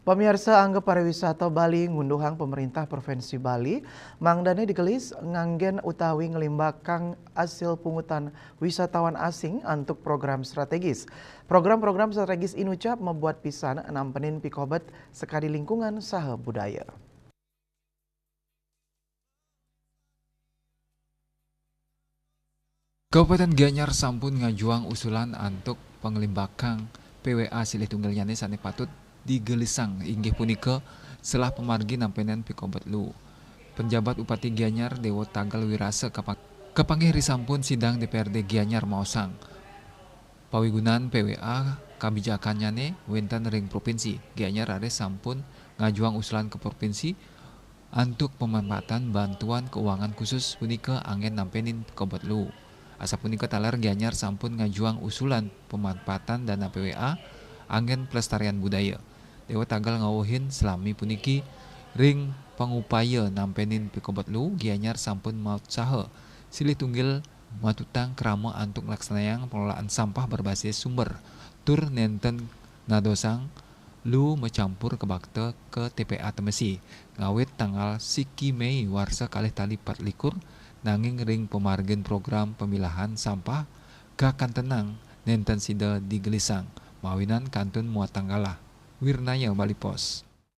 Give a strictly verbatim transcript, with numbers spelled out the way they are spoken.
Pamiarsa, angga pariwisata Bali ngunduhang Pemerintah Provinsi Bali, mangdané digelis nganggén utawi nglimbakang asil pungutan wisatawan asing antuk program strategis. Program-program strategis inucap mabuat pisan nampenin pikobet sakadi lingkungan saha budaya. Kabupaten Gianyar sampun ngajuang usulan antuk panglimbakang P W A silih tunggalnyané sané patut digelisang, inggih punika selah pamargi nampenin pikobet lu. Penjabat Upati Gianyar, Déwa Tagal Wirasa, kapang-, kapanggih ri sampun sidang D P R D Gianyar maosang, pawigunan P W A kabijakannyané wénten ring provinsi. Gianyar raris sampun ngajuang usulan ka provinsi antuk pamanfaatan bantuan keuangan khusus punika anggén nampenin pikobet lu. Asapunika taler Gianyar sampun ngajuang usulan pamanfaatan dana P W A anggén pelestarian budaya. Déwa Tagal ngawuhin salami puniki, ring pangupaya nampenin pikobet lu, Gianyar sampun mautsaha silih tunggil matutang krama antuk nglaksanayang pengelolaan sampah berbasis sumber, tur nénten nadosang lu macampur kabakta ka T P A Temesi. Ngawit tanggal siki Mei warsa kalih tali patlikur, nanging ring pamargin program pemilahan sampah, kakantenang nénten sida digelisang, mawinan kantun muatang galah. Wirnaya, Bali Post.